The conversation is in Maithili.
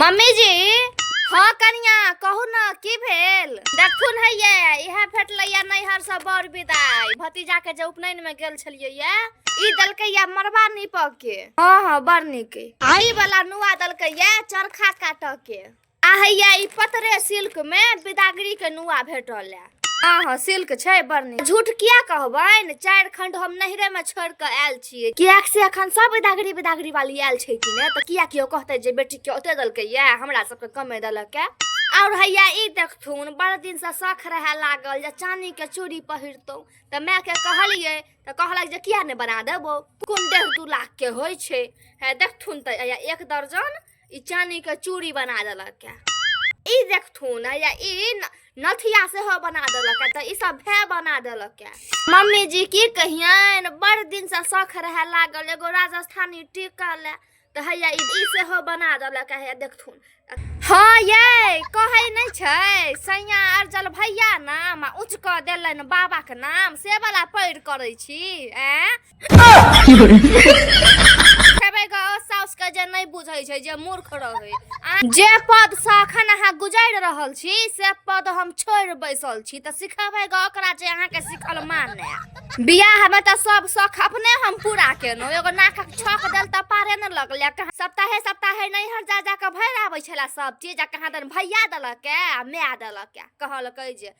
मम्मी जी। हाँ कनिया, कहू ने की भेल? देखथुन हैये, इएह भेटलैया नैहर से बड़ विदाई। भतीजा के जे उपनयन में गेल छलियै ये, ई देलकै या मरबा नीपऽ के। हाँ हाँ, बड़ नीक। ई वाला नुआ देलकै या चरखा काटऽ के। आ हैया ई पतरे सिल्क में बिदागरी के नुआ भेटल है। हाँ हाँ, सिल्क छै, बड़ नीक। झूठ किया कहबनि, 4 खंड हम नैहरे में छोड़ के आयल छियै, कियाक से अखन सब बिदागरी बिदागरी वाली आयल छै कि ने, तऽ किया केओ कहतै जे बेटी के ओते देलकै या हमरा सबके कमे देलक या। और हैया ई देखथुन, बड़ दिन से शख रहे लागल जे चानी के चूड़ी पहिरतौ, तऽ माय के कहलियै तऽ कहलक जे किया ने बना देबौ, कोन 1.5-2 लाख के होइ छै। हे देखथुन तऽ हैया 1 दर्जन ई चानी के चूड़ी बना देलक है। ई देखथुन हैया ई नथिया सेहो बना देलक है, तऽ ई सब भए बना देलक है। मम्मी जी की कहियनि, बड़ दिन से शख रहे लागल एगो राजस्थानी टीका ले, तऽ हैया ई सेहो बना देलक है। हैया देखथुन। हाँ ये कहै नहि छै सैया अर्जल भैया नाम आ ऊँच कऽ देलनि बाबाक नाम, से वाला पैर करै छी। ऐं खेबै ग ओ साउस के जे नहि बुझै छै, जे मूर्ख रहै। जे पद से अखन अहाँ गुजरि रहल छी से पद हम छोड़ि बैसल छी, तऽ सिखेबै ग ओकरा जे अहाँके सिखल माने। बियाह मे तऽ सब शौख अपने हम पूरा केलहुँ, एगो नाकक छक देल तऽ पारे नहि लगलै। कहाँ सप्ताहे सप्ताहे नैहर जा जा कऽ भरि आबै छलै सब चीज, आ कहाँ दन भैया देलक आ माय देलक, कहलकै जे